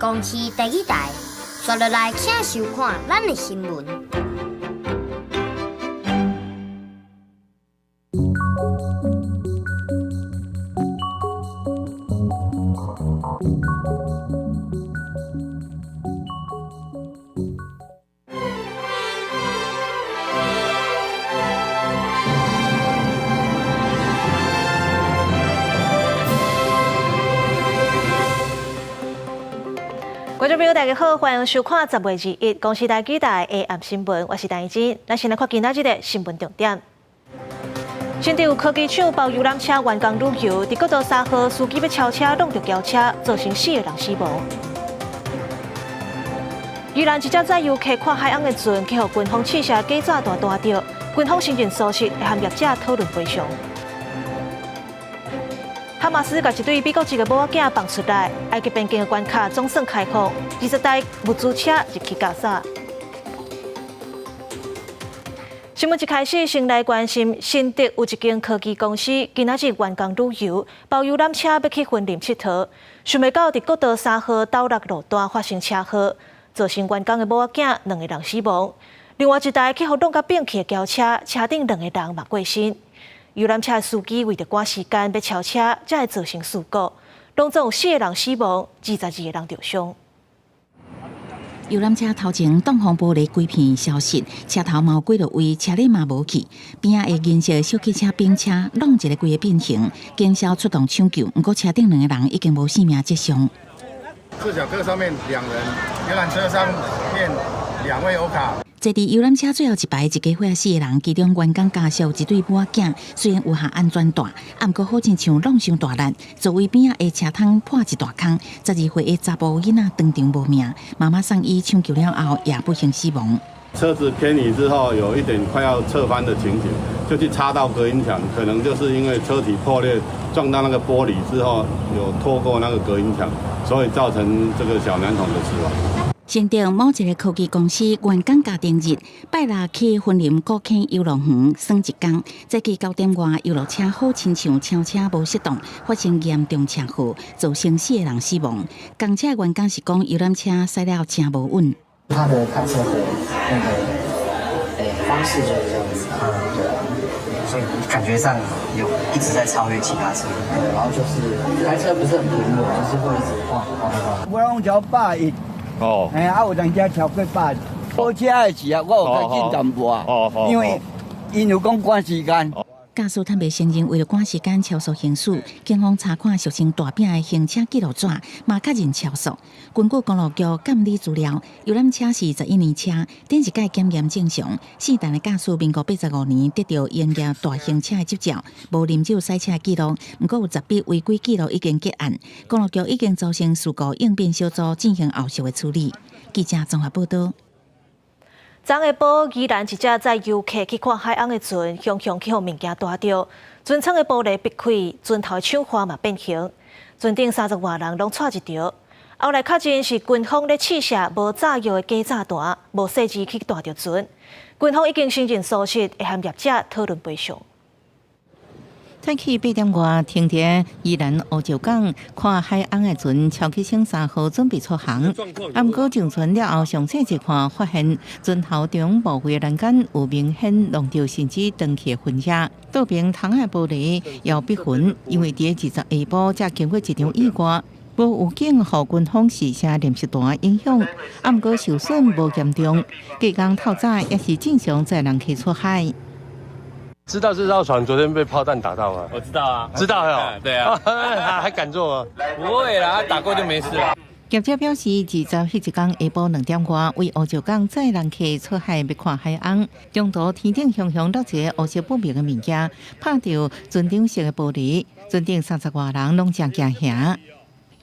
公視第二台，刷落來請收看咱的新聞。觀眾朋友，大家好，歡迎收看10月21公視第二台下暗新聞，我是陳怡真。咱先來看今仔日的新聞重點。新竹有科技廠包遊覽車員工旅遊，佇國道3號司機欲超車，挵著轎車，造成四個人死亡。宜蘭一隻載遊客看海翁的船，去予軍方試射假炸彈彈著，軍方承認疏失，會和業者討論賠償。哈馬斯共一對美國籍的某仔囝放出來，埃及邊境的關卡總算開放，20台物資車入去加沙。新聞一開始，先來關心新竹有一間科技公司，今仔日員工旅遊，包遊覽車欲去雲林𨑨迌，想袂到佇國道3號斗六路段發生車禍，造成員工的某仔囝兩个人死亡，另外一台去予挵甲變去的轎車，車頂兩个人嘛過身。遊覽車司機為著趕時間欲超車，才會造成事故，攏總有四個人死亡，22個人著傷。遊覽車頭前擋風玻璃規片消失，車頭嘛有幾落位，車輪嘛無去。邊仔的銀色小汽車冰車挵一个規个變形，警消出動搶救，毋過車頂兩个人已經無性命跡象。自小客上面兩人，遊覽車上面兩位歐卡。坐佇遊覽車最後一排一家伙仔四个人，其中員工家屬一對母仔囝，雖然有下安全帶，毋過好親像挵傷大力，座位邊仔的車窗破一大空。12歲的查埔囡仔當場無命，媽媽送醫搶救了後也不幸死亡。車子偏移之後，有一點快要側翻的情形，就去擦到隔音牆，可能就是因為車體破裂撞到那個玻璃之後，有拖過那個隔音牆，所以造成這個小男童的死亡。新竹某一個科技公司員工家庭日，拜六去雲林古坑遊樂園耍一工，早起9點外，遊樂車好親像超車無適當，發生嚴重車禍，造成四個人死亡。公車員工是講遊覽車駛了誠無穩。他的開車的那個方式就是這樣子，對，所以感覺上有一直在超越其他車，然後就是開車不是很平穩，就是會一直晃晃晃。我攏超110。哦，嘿，啊有當時超過百，火車的時啊，我有較緊淡薄啊，因為𪜶有講趕時間。駕駛坦白承認，為了趕時間超速行駛，警方查看俗稱大餅的行車記錄紙，嘛確認超速。根據公路局鑑理資料，遊覽車是11年車，頂一屆檢驗正常。四單的駕駛民國85年得到營業大型車的執照，無啉酒駛車記錄，毋過有10筆違規記錄已經結案。公路局已經組成事故應變小組進行後續的處理。記者綜合報道。昨下晡，宜蘭一隻載遊客去看海翁的船，雄雄去予物件彈著，船艙的玻璃爿開，船頭窗花嘛變形，船頂30外人攏掣一著。後來確認是軍方咧試射無炸藥的假炸彈，無細緻去彈著船。軍方已經承認疏失，會和業者討論賠償。早起8點外，停佇宜蘭烏石港看海翁的船，超去省3號準備出航。啊，毋過上船了後，詳細一看，發現船頭中部位欄杆有明顯挵著甚至斷去的痕跡，倒爿窗仔玻璃也有爿痕，因為佇20下晡才經過一場意外，無預警予軍方試射臨時彈影響。啊，毋過受損無嚴重，隔工透早也是正常載人客出海。知道這艘船昨天被炮彈打到嗎？我知道啊，知道啊，對啊，還敢坐嗎？不會啦，打過就沒事啦。業者表示，20彼一工下晡2點外，為烏石港載人客出海欲看海翁，中途天頂雄雄落一个烏色不明的物件，拍著船頂色的玻璃，船頂30外人攏誠驚嚇。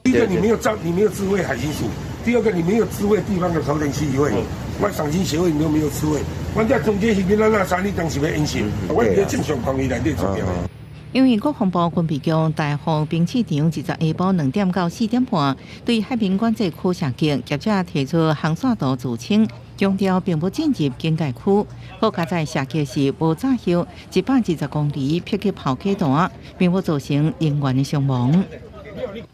第一個你沒有照，你沒有知會海巡署；第二個你沒有知會地方的頭等區議會，我賞鯨協會你都沒有知會。我這中間是邊咱那啥，你當時欲演習，我佇正常範圍內底做。因為國防部軍備局大湖兵試場20下晡2點到4點半，對海濱管制區射擊，業者提出航線圖自清，強調並無進入警戒區。好佳哉射擊是無炸藥，120公里迫擊炮炸彈，並無造成人員的傷亡。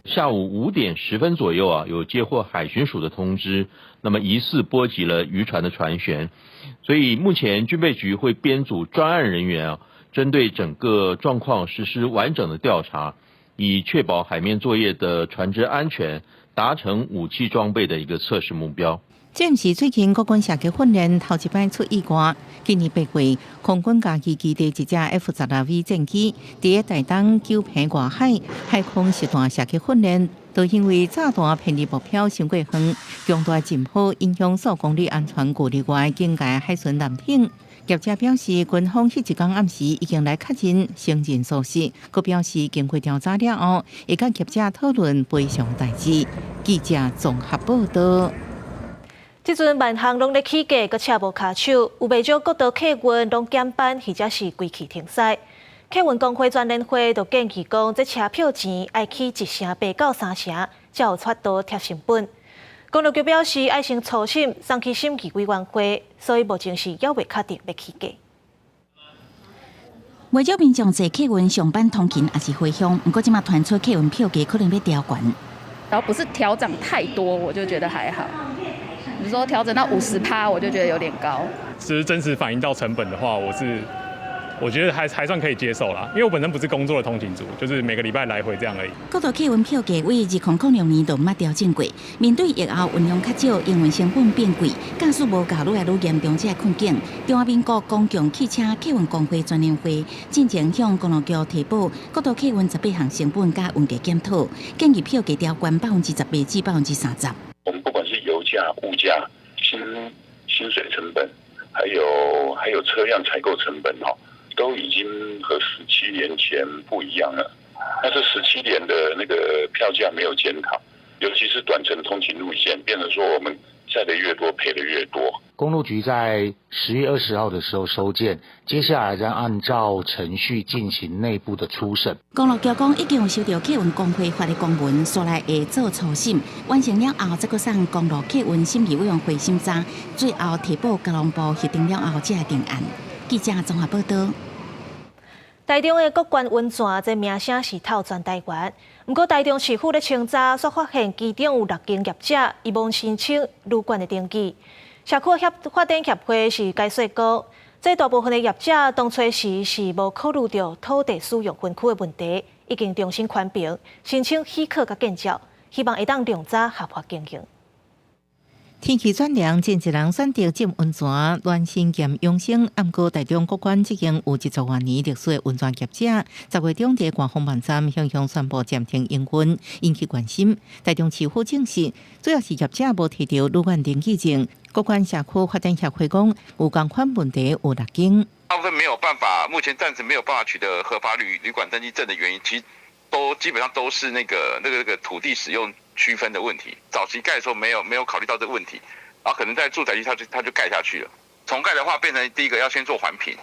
下午5點10分左右啊，有接獲海巡署的通知，那麼疑似波及了漁船的船舷，所以目前軍備局會編組專案人員啊，針對整個狀況實施完整的調查，以確保海面作業的船隻安全，達成武器裝備的一個測試目標。這毋是最近國軍射擊訓練頭一擺出意外。今年8月，空軍嘉義基地一隻 F-16V 戰機佇台東九坪外海海空實彈射擊訓練，就因為炸彈偏離目標傷過遠，強大震波影響數公里安全距離外警戒海巡艦艇。業者表示，軍方彼一工暗時已經來確認承認屬實，閣表示經過調查了後，會佮業者討論賠償代誌。記者綜合報道。這陣萬項攏咧起價，閣車無跤手，有袂少國道客運攏減班，或者是規氣停駛。客運公會全聯會就建議講，這車票錢愛起1成8到3成，才有法度貼成本。公路局表示，愛先初審送去審議委員會，所以目前是猶未確定欲起價。袂少民眾坐客運上班通勤抑是回鄉，毋過這馬傳出客運票價可能欲調懸。然後不是調漲太多，我就覺得還好。你說調整到50%，我就覺得有點高。其實真實反映到成本的話，我覺得還算可以接受啦，因為我本身不是工作的通勤族，就是每個禮拜來回這樣而已。國道客運票價為2006年就毋捌調整過，面對疫後運量較少，營運成本變貴，駕駛無夠愈來愈嚴重這个困境。中華民國公共汽車客運公會全聯會進前向公路局提報，國道客運18項成本佮運價檢討，建議票價調懸18%至30%。我們不管是油價、物價、薪水成本，還有車輛採購成本，哈，都已經和十七年前不一樣了。但是十七年的那個票價沒有檢討，尤其是短程通勤路線，變成說我們載的越多，賠的越多。公路局在10月20號的時候收件，接下來將按照程序進行內部的初審。公路局講已經有收到客運公會發的公文，煞來會做初審，完成了後再閣送公路客運審議委員會審查，最後提報交通部核定了後才會定案。記者綜合報道。台中的谷關溫泉，這名聲是透全台灣。毋過台中市府咧清查，煞發現其中有六間業者，伊無申請旅館的登記。社區協發展協會是解說講，這大部分的業者當初時是無考慮著土地使用分區的問題，已經重新環評，申請許可佮建照，希望會當量早合法經營。天氣轉涼，真濟人選擇浸溫泉、暖身兼養生。毋過台中谷關這間有10多年歷史的溫泉業者，10月中佇官方網站向向宣布暫停營運，引起關心。台中市府證實，主要是業者無提著旅館登記證。谷關社區發展協會講，有仝款問題有六間。大部分沒有辦法，目前暫時沒有辦法取得合法旅館登記證的原因，其實都基本上都是那個土地使用區分的問題。早期蓋的時候沒有考慮到這個問題，然後可能在住宅區它就蓋下去了。重蓋的話，變成第一個要先做環評，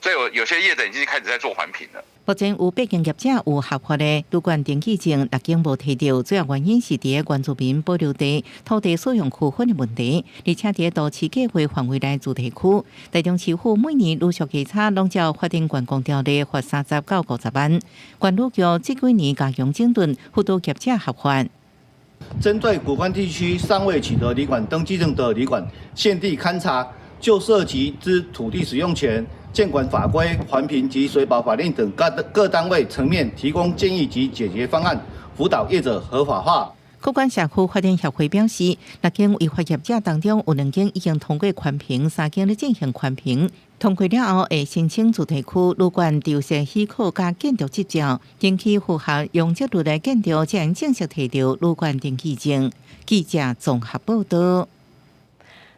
所以有些業者已經開始在做環評了。目前有八間業者有合法的旅館登記證，六間無提著，主要原因是佇原住民保留地土地使用區分的問題，而且佇都市計劃範圍內住宅區，台中市府每年旅宿價差攏照法定觀光條例罰30到50萬。觀旅局這幾年加強整頓，輔導業者合法。針對谷關地區尚未取得旅館登記證的旅館，現地勘查就涉及之土地使用權、建管法規、環評及水保法令等各各單位層面提供建議及解決方案，輔導業者合法化。谷關社區發展協會表示，六間違法業者當中有兩間已經通過環評，三間咧進行環評。通過了後，會申請住宅區旅館籌設許可佮建築執照，登記符合容積率的建築，才能正式提著旅館登記證。記者綜合報道。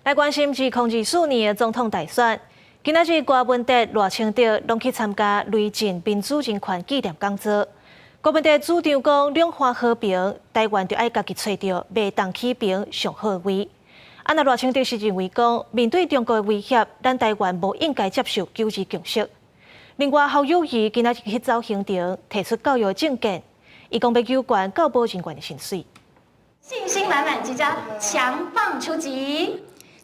來關心2024年的總統大選，今仔日柯文哲、賴清德攏去參加雷震民主人權紀念講座。柯文哲主張講，兩岸和平，台灣就愛家己揣著袂當起兵上好位。啊，若賴清德是認為講，面對中國的威脅，咱台灣無應該接受九二共識。另外，侯友宜今仔日去走行程，提出教育政見，伊講欲糾懸教保人員的薪水。信心滿滿，即將強棒出擊。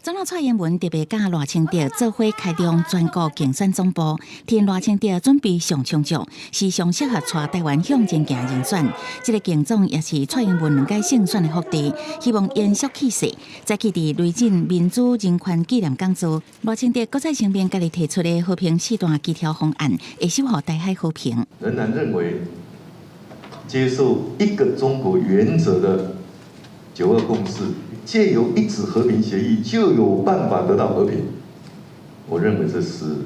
總統蔡英文特別佮賴清德做伙開動全國競選總部，替賴清德準備上充足，是上適合帶台灣向前行人選。這個競總也是蔡英文兩屆勝選的福地，希望延續氣勢。再去佇雷震民主人權紀念講座，賴清德閣再聲明家己提出的和平四段基調方案，會守護台海和平。仍然認為接受一個中國原則的九二共識，借由一紙和平協議就有辦法得到和平，我認為這是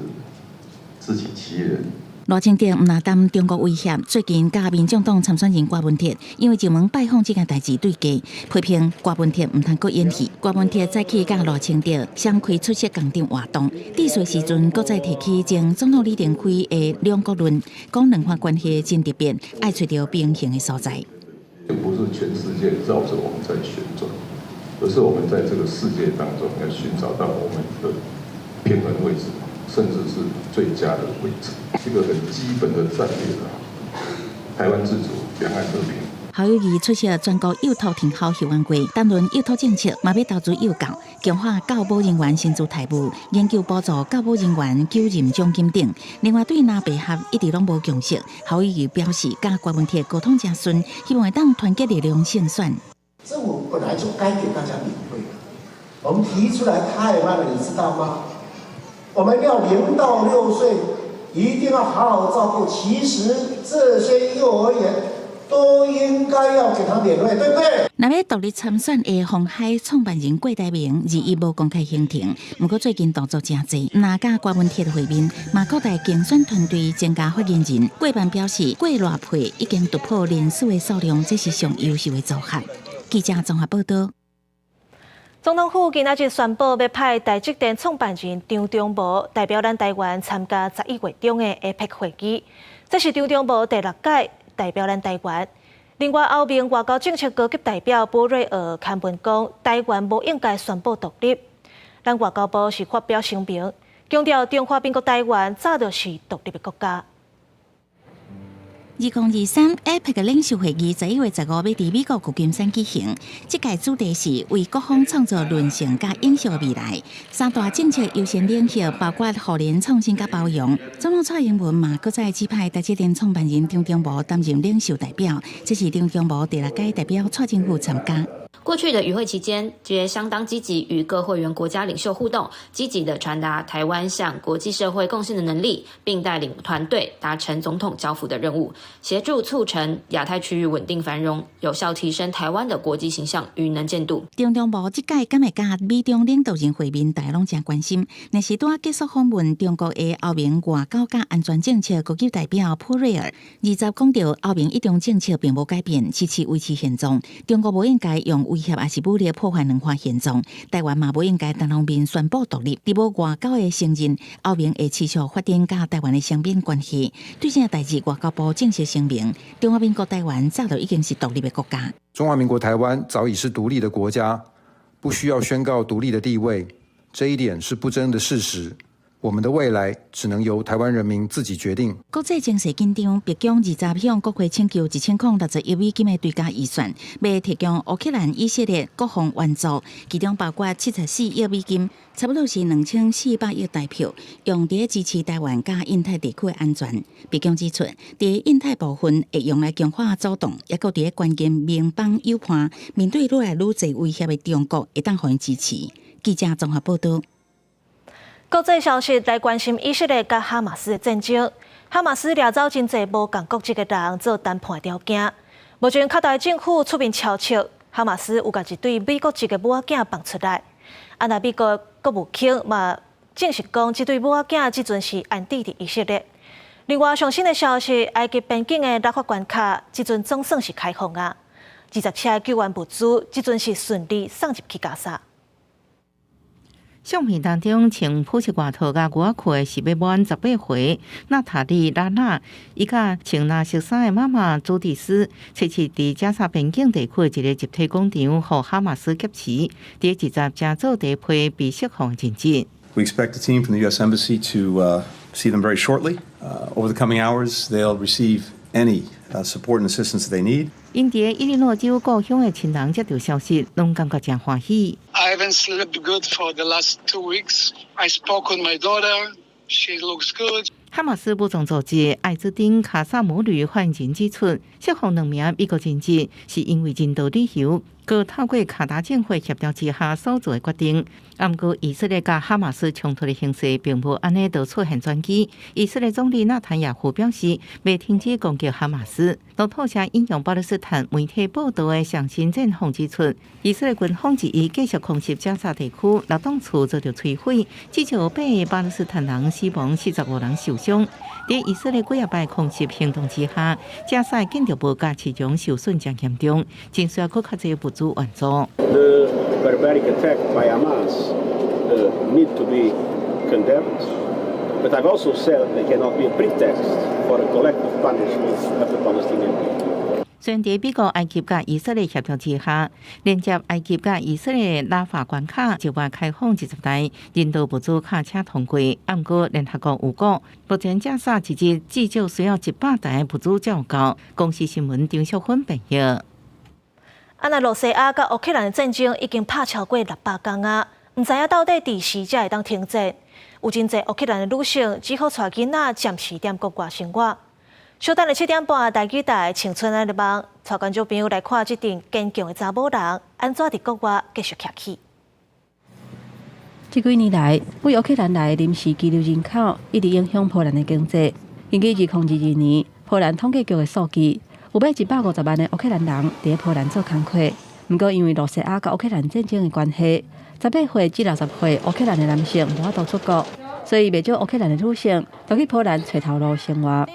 自欺欺人。賴清德毋若擔中國威脅，最近佮民眾黨參選人郭文鐵因為上門拜訪這件代誌對決，批評郭文鐵毋通閣演戲。郭文鐵早起佮賴清德雙開出席仝陣活動，致辭時陣閣再提起前總統李登輝的兩國論，講兩岸關係真特別，愛揣著平衡的所在。不是全世界繞着我們在旋轉，而是我們在這個世界當中要尋找到我們的平衡位置，甚至是最佳的位置，這個很基本的戰略啊。台灣自主，兩岸和平。侯友宜出席全國幼托聽候後援會，談論幼托政策，嘛欲投資幼教，強化教保人員薪資待遇，研究補助教保人員久任獎金等。另外，對藍白合一直攏無共識，侯友宜表示，佮郭文鐵溝通誠順，希望會當團結力量勝選。政府本來就該給大家免費，我們提出來太慢了，你知道嗎？我們要0到6歲一定要好好照顧。其實這些幼兒園都應該要給他免費，對不對？若欲獨立參選的鴻海創辦人郭台銘，21無公開行程，毋過最近動作誠濟，若佮郭文鐵會面，嘛擴大競選團隊增加發言人。郭辦表示，郭賴配已經突破連署的數量，這是上優秀的組合。記者綜合報道。總統府今仔日宣布，欲派台積電創辦人張忠謀代表咱台灣參加11月中的 APEC 會議。這是張忠謀第六屆代表咱台灣。另外，歐盟外交政策高級代表波瑞爾刊文講，台灣無應該宣布獨立。咱外交部是發表聲明，強調中華民國台灣早就是獨立的國家。2023 APEC 領袖會議11月15欲佇美國舊金山舉行，這屆主題是為各方創造韌性佮永續未來。三大政策優先領域包括互聯創新佮包容。總統蔡英文嘛，閣再指派台積電創辦人張忠謀擔任領袖代表，這是張忠謀第六屆代表蔡政府參加。過去的與會期間，皆相當積極與各會員國家領袖互動，積極地傳達台灣向國際社會貢獻的能力，並帶領團隊達成總統交付的任務，協助促成亞太區域穩定繁榮，有效提升台灣的國際形象與能見度。張忠謀這屆敢會佮美中領導人會面，大家攏誠關心。若是拄仔結束訪問中國的歐盟外交佮安全政策高級代表普瑞爾，20講著歐盟一中政策並無改變，支持維持現狀。中國無應該用威脅抑是武力破壞兩岸現狀，台灣嘛無應該單方面宣布獨立。佇無外交的承認，歐盟會持續發展佮台灣的雙邊關係。對這代誌，外交部正式聲明：中華民國台灣早就已經是獨立的國家。中華民國台灣早已是獨立的國家，不需要宣告獨立的地位，這一點是不爭的事實。我們的未來只能由台灣人民自己決定。國際情勢緊張，白宮20向國會請求1060億美金的追加預算，欲提供烏克蘭、以色列國防援助，其中包括74億美金，差不多是2400億台票，用佇支持台灣佮印太地區的安全。白宮指出，佇印太部分會用來強化主動，抑閣佇關鍵盟邦友伴面對愈來愈濟威脅的中國，會當予𪜶支持。記者綜合報道。國際消息來關心以色列佮哈馬斯的戰爭。哈馬斯掠走真濟無仝國籍的人做談判條件。目前卡達政府出面敲策，哈馬斯有共一對美國籍的母仔囝放出來。啊，若美國國務卿嘛證實講，這對母仔囝這陣是安置佇以色列。另外，上新的消息，埃及邊境的拉法關卡這陣總算是開放啊！20車救援物資這陣是順利送入去加沙。相片當中穿普式外套佮牛仔褲的是欲滿18歲娜塔莉拉娜，伊佮穿藍色衫的媽媽朱蒂斯，測試佇加沙邊境地區的一個集體廣場，予哈馬斯劫持，佇20成做第一批被釋放人質。 We expect the team from the U.S. Embassy to see them very shortly. Over the coming hours, they'll receive any support and assistance they need. 𪜶佇伊利諾州故鄉的親人接著消息，攏感覺誠歡喜。 I haven't slept good for the last 2 weeks. I spoke with my daughter. She looks good. 哈馬斯武裝組織艾茲丁卡薩姆旅發言人指出，釋放兩名美國人質是因為人道理由，閣透過卡達政府協調之下所做的決定。毋過以色列佮哈馬斯衝突的形勢並無按呢就出現轉機。以色列總理納坦雅胡表示，袂停止攻擊哈馬斯。路透社引用巴勒斯坦媒體報導的上新戰況指出，以色列軍方二一繼續空襲加沙地區，六棟厝遭著摧毀，至少八个巴勒斯坦人死亡，45人受傷。佇以色列幾仔擺空襲行動之下，加沙建築物佮市場受損誠嚴重，真需要閣較濟物資援助。 The barbaric attack by Hamas need to be condemned, but I've also said they cannot be a pretext for a collective punishment of the Palestinian people. 雖然佇美國、埃及佮以色列協調之下，連接埃及佮以色列拉法關卡就欲開放20台人道物資卡車通過。毋過聯合國有講，目前加沙一日至少需要100台物資才有夠。公視新聞張淑芬編譯。啊，那羅西亞佮烏克蘭的戰爭已經拍超過600工啊，毋知影到底佇時才會當停戰。有真濟烏克蘭的女性只好帶囡仔暫時踮國外生活。小等下7點半，台語台青春愛的網，帶觀眾朋友來看這陣堅強的查某人，按怎佇國外繼續徛起。這幾年來，對烏克蘭來的臨時居留人口一直影響波蘭的經濟。根據2022年波蘭統計局的數據，有欲150萬的烏克蘭人佇波蘭做工課。毋過因為羅西亞佮烏克蘭戰爭的關係，18歲至60歲烏克蘭的男性無法度出國，所以袂少烏克蘭的女性都去波蘭揣頭路生活。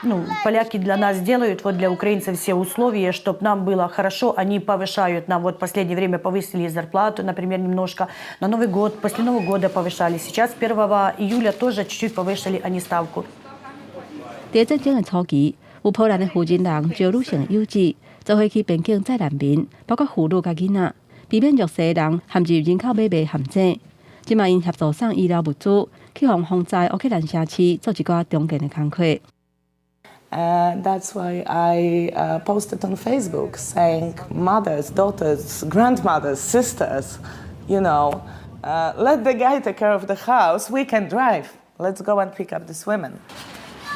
Ну, поляки для нас делают, вот для украинцев все условия, чтобы нам было хорошо. Они повышают нам, вот в последнее время повысили зарплату, например, немножко. На Новый год, после Нового года повышали. Сейчас 1 июля тоже чуть-чуть повысили они ставку. 佇戰爭的初期，有波蘭的婦人人招女性幼子，做伙去邊境載難民，包括婦女佮囡仔，避免弱勢人陷入人口買賣陷阱。這馬𪜶協助送醫療物資，去予風災烏克蘭城市做一寡重建的工課。 That's why I posted on Facebook saying, mothers, daughters, grandmothers, sisters, let the guy take care of the house. We can drive. Let's go and pick up these women.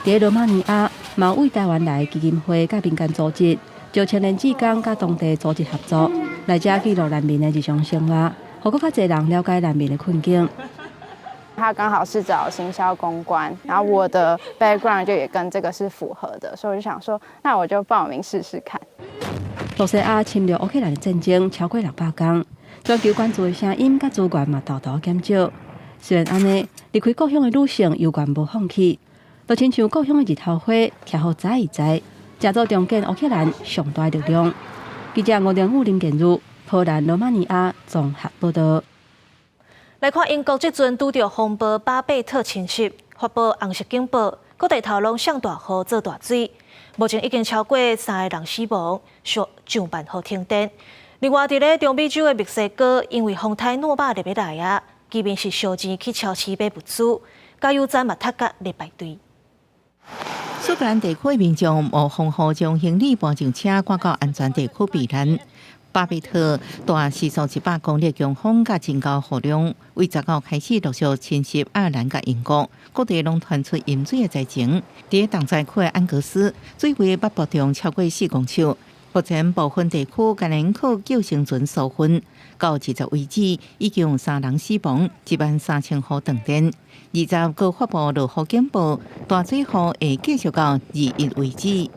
佇羅馬尼亞，嘛有對台灣來基金會佮民間組織，招青年志工佮當地組織合作，來遮記錄難民的日常生活，予閣較濟人了解難民的困境。他剛好是找行銷公關，然後我的 background 就也跟這個是符合的，所以我就想說，那我就報名試試看。羅西亞侵略烏克蘭的戰爭超過600工，全球關注的聲音佮資源嘛沓沓減少。雖然按呢，離開故鄉的女性猶原無放棄，就親像故鄉的日頭花，徛予知伊知，成做重建烏克蘭上大力量。記者吳良武、林建如，波蘭、羅馬尼亞綜合報導。來看英國這陣拄著風暴巴貝特侵襲，發布紅色警報，各地頭攏上大雨、做大水。目前已經超過三个人死亡，上萬戶停電。另外，佇咧中美洲的墨西哥，因為風颱諾瑪入欲來啊，居民是燒錢去超市買物資，加油站嘛塞甲咧排隊。蘇格蘭地區民眾冒風雨將行李搬上車，趕到安全地區避難。巴貝特大時速100公里強風佮真高雨量，對19開始陸續侵襲愛爾蘭佮英國，各地攏傳出淹水的災情。佇重災區的安格斯，水位捌暴漲超過4公尺。目前部分地區干焦靠救生船疏運，到20為止已經有三人死亡，1萬3千戶斷電。20閣發布落雨警報，大水雨會繼續到21為止。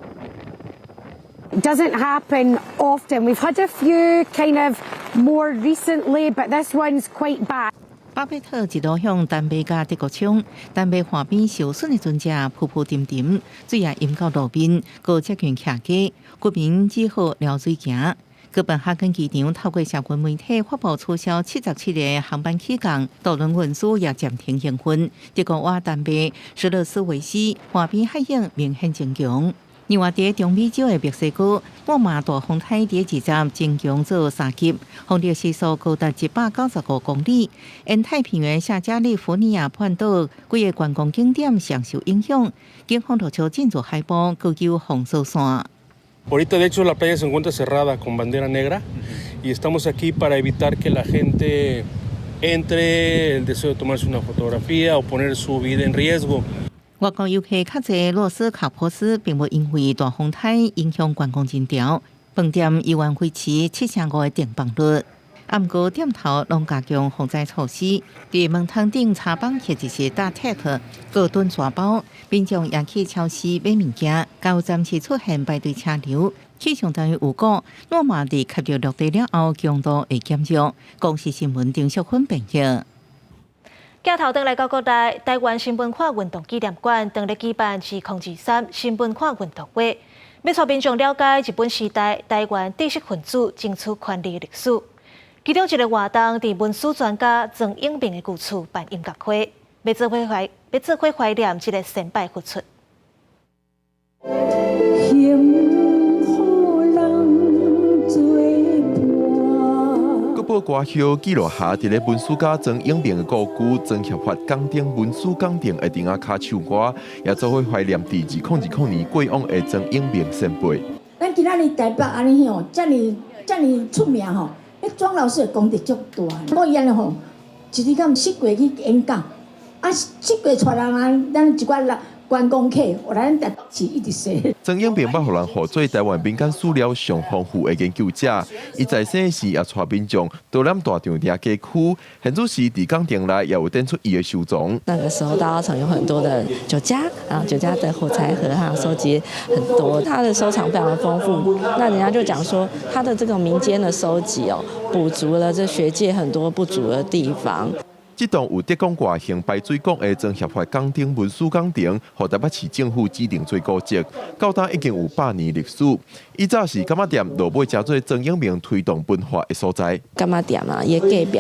It doesn't happen often. We've had a few kind of more recently, but this one's quite bad. 巴貝特一路向丹麥佮德國衝，丹麥岸邊受損的船隻浮浮沉沉，水也淹到路面，閣接近徛家，居民只好撩水行。哥本哈根機場透過社群媒體發布取消77個航班起降，渡輪運輸也暫停營運。德國倚丹麥施勒斯維斯岸邊海湧明顯增強。另外，佇中美洲的墨西哥，莫馬大風颱佇二十增強做3級，風力時速高達195公里。沿太平洋下加利福尼亞半島幾个觀光景點上受影響，警方露出真濟海報，高求封鎖線。 Ahorita, de hecho, la playa se encuentra cerrada con bandera negra y estamos aquí para evitar que la gente entre el deseo de tomarse una fotografía o poner su vida en riesgo. 外國遊客較濟，洛斯卡波斯並無因為大風颱影響觀光人潮，飯店依然維持7成5的訂房率。啊，毋過店頭攏加強防災措施，佇門窗頂插綁或者是搭 tape 高墩紙包，民眾也去超市買物件，加油站時出現排隊車流。氣象單位有講，諾瑪佇吸著陸地了後，強度會減弱。公視新聞丁淑芬編譯。鏡頭轉來到國內，台灣新文化運動紀念館當日舉辦2023新文化運動會，欲帶民眾了解日本時代台灣知識分子爭取權利的歷史。其中一个活動，佇文史專家莊永明的舊厝辦音樂會，欲做伙懷念這个先輩付出。幸福人做伴。國寶歌曲記錄下，佇咧文史家莊永明的故居莊協發崗頂文史崗頂的燈仔跤唱歌，也做伙懷念佇2020年過往的莊永明前輩。咱今仔日台北按呢吼，遮爾遮爾出名吼，彼莊老師的功德足大。我伊按呢吼，一日敢四過去演講，啊，四過帶人啊，咱一寡人觀光客，予咱台北市一直說。莊永明捌予人號做台灣民間史料上豐富的研究者，伊在生時也帶民眾導覽大長町街區，現此時佇崗頂內也有展出伊的收藏。那個時候，大稻埕有很多的酒家啊，酒家的火柴盒哈，收集很多，他的收藏非常的豐富。那人家就講說，他的這個民間的收集哦，補足了這學界很多不足的地方。這棟有德廣外形排水管的莊協發崗頂文史崗頂，予台北市政府指定做古蹟，到今已經有100年歷史。以早是柑仔店，落尾成做莊永明推動文化的所在。柑仔店啊，伊的隔壁，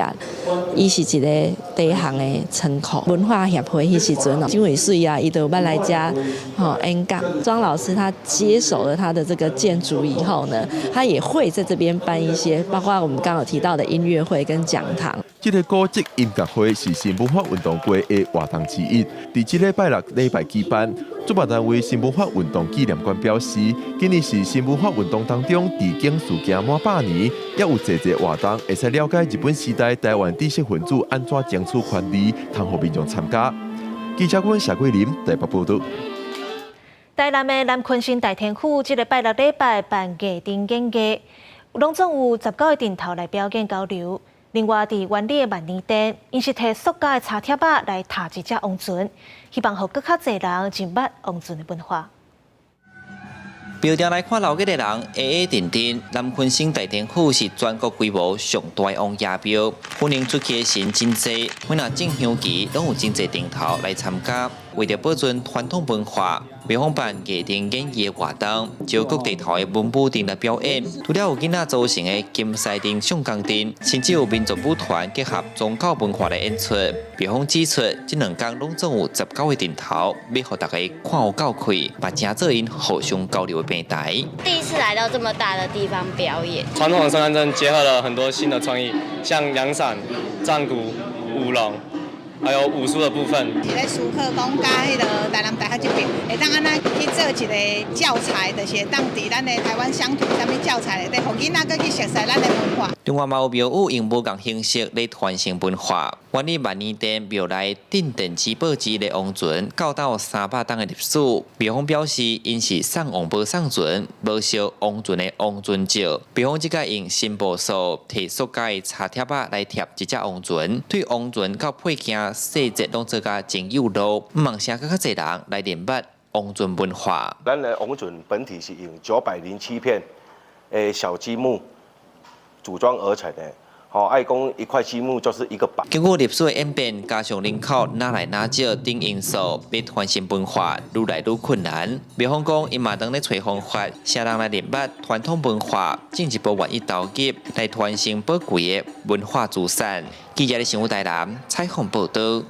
伊是一个地行的倉庫。文化協會彼時陣哦，真為水啊，伊就捌來遮吼演講。莊老師他接手了他的這個建築以後呢，他也會在這邊辦一些，包括我們剛剛有提到的音樂會跟講堂。這个古蹟音樂會是新文化運動會的活動之一，佇這禮拜六禮拜舉辦。主辦單位新文化運動紀念館表示，今年是新文化運動當中佇警事件滿100年，也有濟濟活動會使了解日本時代台灣知識分子按怎爭取權利，通予民眾參加。記者阮謝桂林台北報導。台南的南鯤鯓大天府，這个拜六禮拜辦藝燈演藝，攏總有19個陣頭來表演交流。另外，佇員里的萬年殿，𪜶是提塑膠的柴貼仔來踏一隻王船，希望予閣較濟人認捌王船的文化。廟埕來看鬧熱的人，矮矮陣陣。南鯤鯓大天府是全國規模上大的王爺廟，歡迎出去的神真濟，每若進香期，攏有真濟陣頭來參加。為著保存傳統文化，廟方辦藝燈演藝的活動，招各地頭的文武陣來表演。除了有囡仔組成的金獅陣、上江陣，甚至有民族舞團結合宗教文化來演出。廟方指出，這兩工攏總有19個陣頭，欲予大家看有夠氣，嘛成做𪜶互相交流的平台。第一次來到這麼大的地方表演。傳統的聖誕陣結合了很多新的創意，像陽傘、戰鼓、舞龍。還有武術的部分。是咧思考講，佮彼个台南大學這邊會當按怎去做一个教材，就是會當佇咱的台灣鄉土啥物教材內底，予囡仔閣去熟悉咱的文化。另外嘛有廟宇用無仝形式來傳承文化。員里萬年殿廟內鎮店之寶之一的王船，到今有300冬的歷史。廟方表示，𪜶是送王無送船，無燒王船的王船石。廟方這擺用新步數，提塑膠的柴貼仔來貼一隻王船，對王船到配件細節攏做甲真幼路，毋望聲閣較濟人來認捌王船文化。咱的王船本體是用907片的小積木組裝而成的。吼，愛講一塊積木就是一個板。經過歷史的演變，加上人口愈來愈少等因素，欲傳承文化愈來愈困難。廟方講，𪜶嘛當咧揣方法，啥人來認捌傳統文化，進一步願意投入來傳承寶貴的文化資產。記者的新聞台南採訪報導。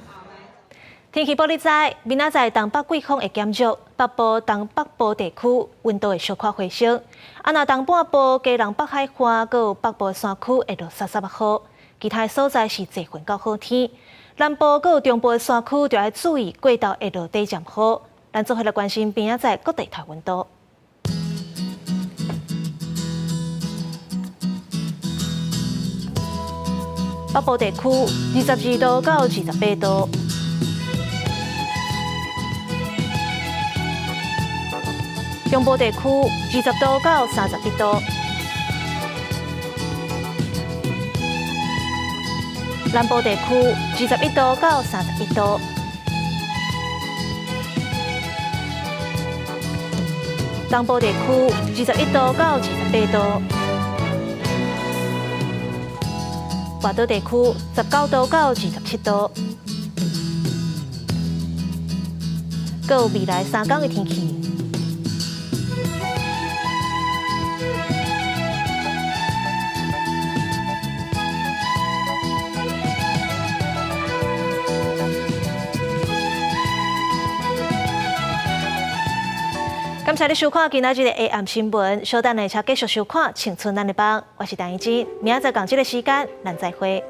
天氣報你知，明仔載東北季風會減弱，北部、東北部地區溫度會小可回升。啊，若東半部、基隆北海岸閣有北部山區會落捎捎仔雨，其他所在是濟雲到好天。南部閣有中部的山區，就愛注意過晝會落短暫雨。咱做伙來關心明仔載各地頭溫度。北部地區22度到28度。中部地區20度到31度，南部地區21度到31度，東部地區21度到28度，外島地區19度到27度，閣有未來三工的天氣。感謝你收看今仔日的 AM 新聞，稍等下車繼續收看《青春咱的幫》，我是陳怡之，明仔載仝這个時間，咱再會。